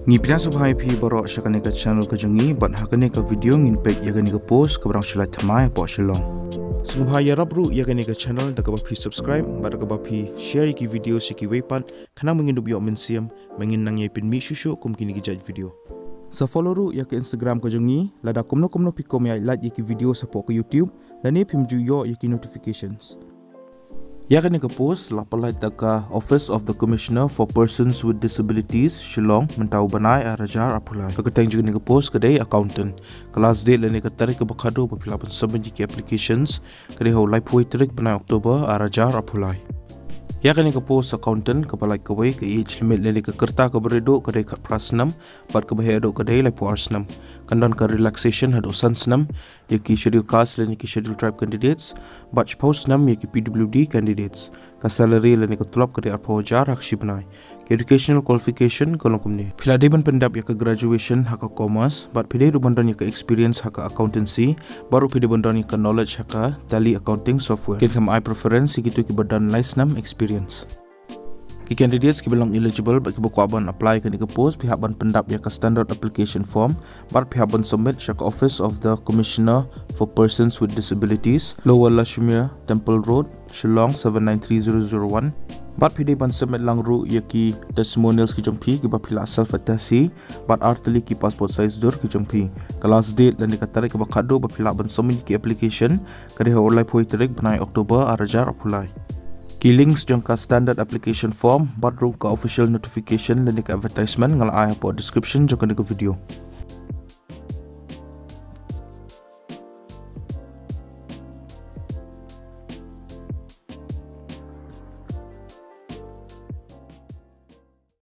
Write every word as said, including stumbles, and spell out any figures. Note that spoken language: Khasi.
Ngi pdiang sngewbha ïa phi baroh sha kane ka channel ka jong ngi, bad ha kane ka video ngin peit ïa kane ka post kaba dang shu lait thymmai hapoh Shillong. Sngewbha ïarap ruh ïa kane ka channel da kaba phi subscribe bad da kaba phi share ïa ki video sha kiwei pat, khnang ba ngin dup ïoh mynsiem ba ngin nang ïai pynmih shuh shuh kum kine ki jait video. Sa follow ruh ïa ka Instagram ka jong ngi, lada kumno kumno phi kwah ban lait ïa ki video hapoh ka YouTube, lane phim ju ïoh ïa ki notifications. Ïa kane ka post la pynlait da ka Office of the Commissioner for Persons with Disabilities, Shillong, mynta u bnai ar hajar arphew lai. Ka kyrteng jong kane ka post ka dei accountant. Ka last date lane ka tarik kaba khatduh ba phi lah ban submit ïa ki applications ka dei ha u laiphew tarik bnai October ar hajar arphew lai. Ïa kane ka post accountant kaba lait kawei, ka age limit lane ka rta kaba ri duh ka dei khatphra snem, bad kaba heh duh ka dei laiphew ar snem. Kan don ka relaxation haduh san snem ïa ki schedule caste lane ki schedule tribe candidates, bad shiphew snem ïa ki P W D candidates. Ka salary lane ka tulop ka dei arphew hajar ha ka shi bnai. Ka educational qualification ka long kumne: phi la dei ban pyndep ïa ka graduation ha ka commerce, bad phi dei ruh ban don ïa ka experience ha ka accountancy, bad ruh phi dei ban don ïa ka knowledge ha ka Tally accounting software. Kin kham ai preference ïa kito kiba don lai snem experience. Ki candidates kiba long eligible bad kiba kwah ban apply ïa kane ka post, phi hap ban pyndep ïa ka standard application form bad phi hap ban submit sha ka Office of the Commissioner for Persons with Disabilities, Lower Lashumere Temple Road, Shillong seven nine three zero zero one. Bad phi dei ban submit lang ruh ïa ki testimonials ki jong phi kiba phi la self attest hi, bad ar tylli ki passport size dur ki jong phi. Ka last date lane ka tarik kaba khatduh ba phi lah ban submit ïa ki application ka dei ha u laiphew tarik bnai October ar hajar arphew lai. Ki links jong ka standard application form bad ruh ka official notification lane ka advertisement nga la ai hapoh description jong kane ka video.